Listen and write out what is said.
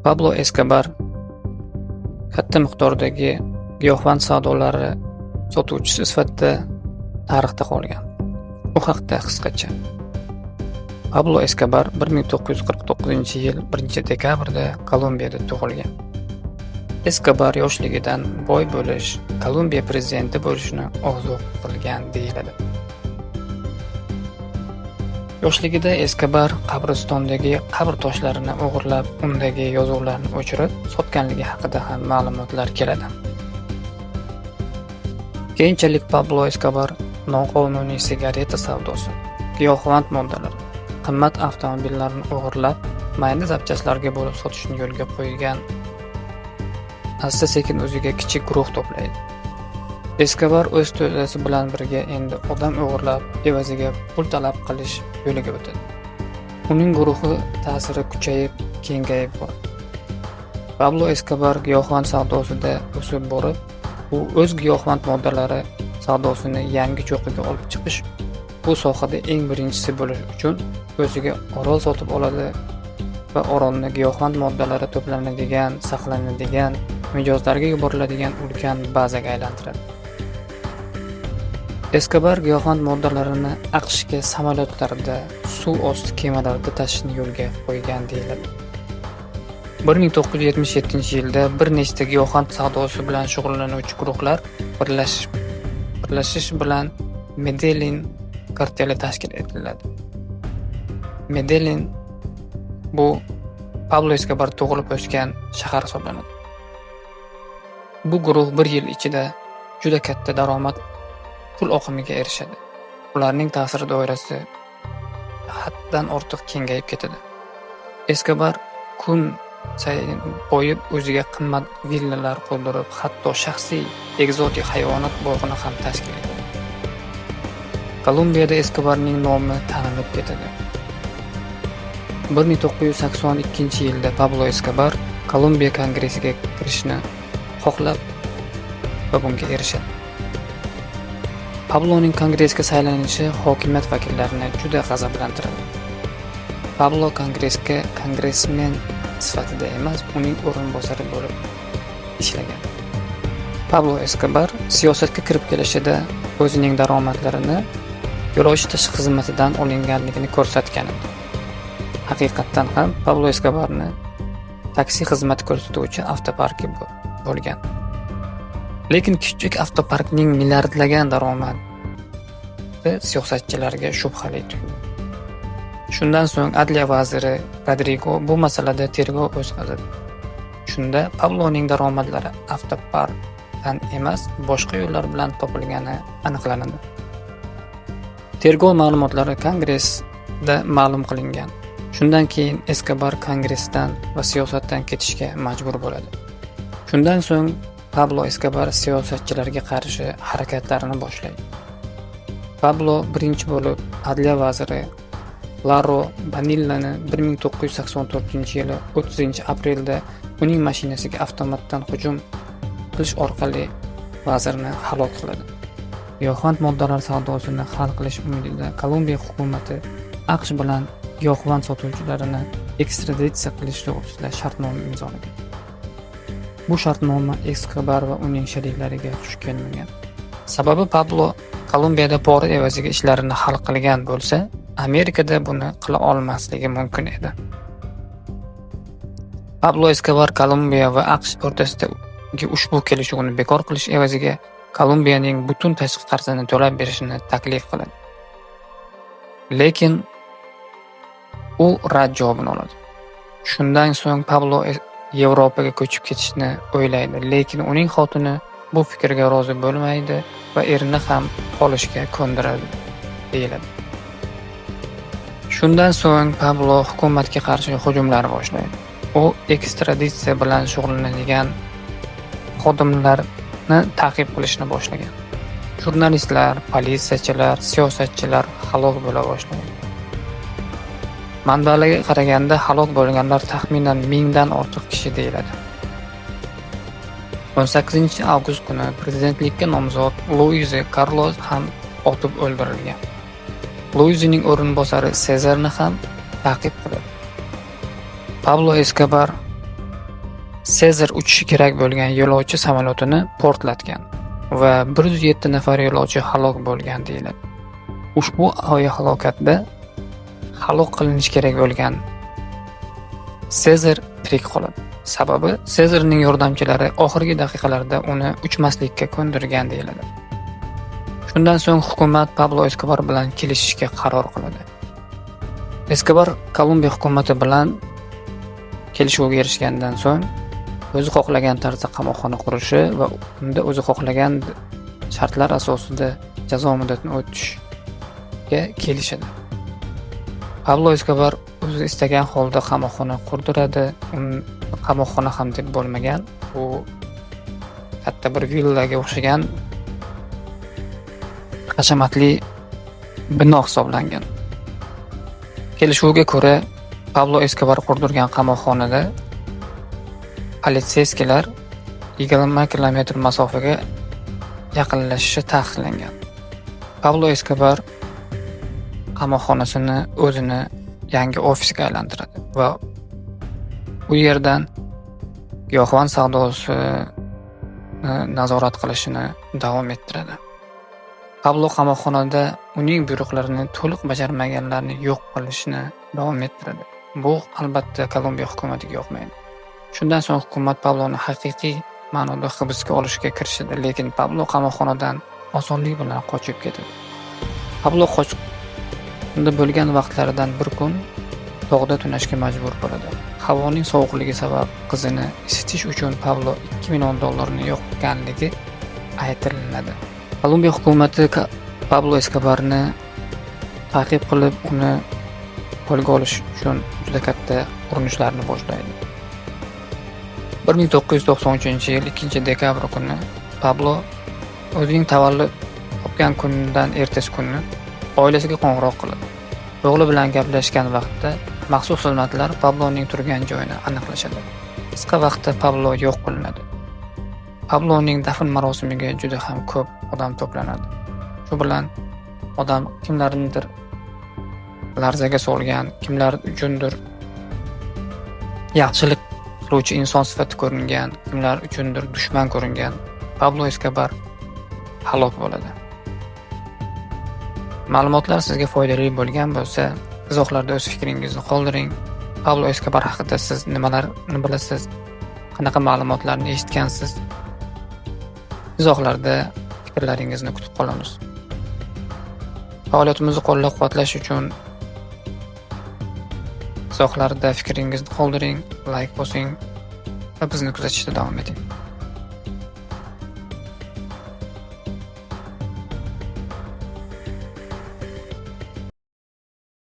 Pablo Eskobar katta miqdordagi giyohvand savdolari sotuvchisi sifatida tarixda qolgan. U haqda qisqacha. Pablo Eskobar 1949-yil 1-dekabrda Kolumbiyada tug'ilgan. Eskobar yoshligidan boy bo'lish, Kolumbiya prezidenti bo'lishni orzu qilgan deyiladi. Yoshligida Eskobar qabristondagi qabr toshlarini o'g'irlab, undagi yozuvlarni o'chirib sotganligi haqida ham ma'lumotlar keladi. Keyinchalik Pablo Eskobar noqonuniy sigareta savdosi, giyohvand moddalar, qimmat avtomobillarni o'g'irlab, mayda zapchastlarga bo'lib sotishni yo'lga qo'ygan. Asta-sekin o'ziga kichik guruh to'playdi. Eskobar o'z to'dasi bilan birga endi odam o'g'irlab, evaziga pul talab qilish yo'liga o'tadi. Uning guruhi ta'siri kuchayib, kengayib boradi. Pablo Eskobar giyohvand savdosida o'sib borib, u o'z giyohvand moddalari savdosini yangi cho'qqiga olib chiqish, bu sohada eng birinchisi bo'lish uchun o'ziga orol sotib oladi va orolni giyohvand moddalari to'planadigan, saqlanadigan, mijozlarga yuboriladigan ulkan bazaga aylantiradi. Eskobar giyohvand moddalarini AQShga samolyotlarda, suv osti kemalarida tashishni yo'lga qo'ygan deyiladi. 1977-yilda bir nechta giyohvand savdosi bilan shug'ullanuvchi guruhlar birlashish bilan Medellin karteli tashkil etiladi. Medellin bu Pablo Eskobar tug'ilib o'sgan shahar hisoblanadi. Bu guruh bir yil ichida juda katta daromad, pul oqimiga erishadi. Ularning ta'sir doirasi haddan ortiq kengayib ketadi. Eskobar kun sayin boyib, o'ziga qimmat villalar qurdirib, hatto shaxsiy ekzotik hayvonot bog'ini ham tashkil etadi. Kolumbiyada Eskobarning nomi tanilib ketadi. 1982-yilda Pablo Eskobar Kolumbiya Kongressiga kirishni xohlab va bunga erishadi. Pabloning Kongressga saylanishi hokimiyat vakillarini juda g'azablantiradi. Pablo Kongressga kongressmen sifatida emas, uning o'rinbosari bo'lib ishlagan. Pablo Eskobar siyosatga kirib kelishida o'zining daromadlarini yo'lovchi tashish xizmatidan olinganligini ko'rsatgan edi. Haqiqatdan ham Pablo Eskobarni taksi xizmati ko'rsatuvchi avtoparki bo'lgan. Lekin kichik avtoparkning milliardlagan daromadi siyosatchilarga shubhali tuyuldi. Shundan so'ng adliya vaziri Rodrigo bu masalada tergov o'tkazadi. Shunda Pabloning daromadlari avtoparkdan emas, boshqa yo'llar bilan topilgani aniqlanadi. Tergov ma'lumotlari Kongressda ma'lum qilingan. Shundan keyin Eskobar Kongressdan va siyosatdan ketishga majbur bo'ladi. Shundan so'ng Pablo Eskobar siyosatchilarga qarshi harakatlarini boshlaydi. Pablo birinchi bo'lib adliya vaziri Laro Bonillani 1984-yili 30-aprelda uning mashinasiga avtomatdan hujum qilish orqali vazirni halok qiladi. Giyohvand moddalar savdosini hal qilish umidida Kolumbiya hukumati AQSh bilan giyohvand sotuvchilarini ekstraditsiya qilish to'g'risida shartnoma imzolagan. Bu shartnoma Eskobar va uning sheriklariga xush kelmagan. Sababi, Pablo Kolumbiyada pora evaziga ishlarini hal qilgan bo'lsa, Amerikada buni qila olmasligi mumkin edi. Pablo Eskobar Kolumbiya va AQSh o'rtasidagi ushbu kelishuvni bekor qilish evaziga Kolumbiyaning butun tashqi qarzini to'lab berishini taklif qiladi. Lekin u rad javobini oladi. Shundan so'ng Pablo Yevropaga ko'chib ketishni o'ylaydi, lekin uning xotini bu fikrga rozi bo'lmaydi va erini ham qolishga ko'ndiradi deyiladi. Shundan so'ng Pablo hukumatga qarshi hujumlar boshlaydi. U ekstraditsiya bilan shug'ullanadigan xodimlarni ta'qib qilishni boshlagan. Jurnalistlar, politsiyachilar, siyosatchilar halok bo'la boshlaydi. Manbalarga qaraganda, halok bo'lganlar taxminan 1000 dan ortiq kishi deyiladi. 18-avgust kuni prezidentlikka nomzod Luiza Karlos ham otib o'ldirilgan. Luizaning o'rinbosari Sezarni ham ta'qib qiladi. Pablo Eskobar Sezar uchishi kerak bo'lgan yo'lovchi samolyotini portlatgan va 107 nafar yo'lovchi halok bo'lgan deyiladi. Ushbu aviahalokatda halok qilinishi kerak bo'lgan Sezar tirik qoladi. Sababi Sezarning yordamchilari oxirgi daqiqalarda uni uchmaslikka ko'ndirgan deyiladi. Shundan so'ng hukumat Pablo Eskobar bilan kelishishga qaror qiladi. Eskobar Kolumbiya hukumati bilan kelishuvga erishgandan so'ng o'zi xohlagan tarzda qamoqxona qurishi va unda o'zi xohlagan shartlar asosida jazo muddatini o'tishga kelishadi. Pablo Eskobar o'zi istagan holda qamoqxona qurdiradi. Uni qamoqxona ham deb bo'lmagan. U katta bir villaga o'xshagan hashamatli bino hisoblangan. Kelishuvga ko'ra, Pablo Eskobar qurdirgan qamoqxonada полицейский lar 20 kilometr masofaga yaqinlashishi taqiqlangan. Pablo Eskobar qamoqxonasini o'zini yangi ofisiga aylantiradi va u yerdan giyohvand savdosini nazorat qilishini davom ettiradi. Pablo qamoqxonada uning buyruqlarini to'liq bajarmaganlarni yo'q qilishni davom ettiradi. Bu albatta Kolumbiya hukumatiga yoqmaydi. Shundan so'ng hukumat Pabloni haqiqiy ma'noda hibsga olishga kirishadi, lekin Pablo qamoqxonadan osonlik bilan qochib ketadi. Pablo qochqinda bo'lgan vaqtlaridan bir kun tog'da tunashga majbur bo'ladi. Havoning sovuqligi sabab qizini isitish uchun Pablo 2 million dollarni yoqqanligi aytiladi. Kolumbiya hukumati Pablo Eskobarni ta'qib qilib, uni qo'lga olish uchun juda katta urinishlarni boshlaydi. 1993-yil 2-dekabr kuni Pablo o'zining tavallud topgan kunidan ertasi kuni oilasiga qo'ng'iroq qiladi. O'g'li bilan gaplashgan vaqtda maxsus xizmatlar Pabloning turgan joyini aniqlashadi. Qisqa vaqtda Pablo yo'q qilinadi. Pabloning dafn marosimiga juda ham ko'p odam to'planadi. Shu bilan odam kimlarnidir larzaga solgan, kimlar uchundir yaxshilik qiluvchi inson sifatida ko'ringan, kimlar uchundir dushman ko'ringan Pablo Eskobar halok bo'ladi. Ma'lumotlar sizga foydali bo'lgan bo'lsa, izohlarda o'z fikringizni qoldiring. Pablo Eskobar haqida siz nimalarni bilasiz? Qanaqa ma'lumotlarni eshitgansiz? Izohlarda fikrlaringizni kutib qolamiz. Faoliyatimizni qo'llab-quvvatlash uchun izohlarda fikringizni qoldiring, layk bosing va bizni kuzatishda davom eting.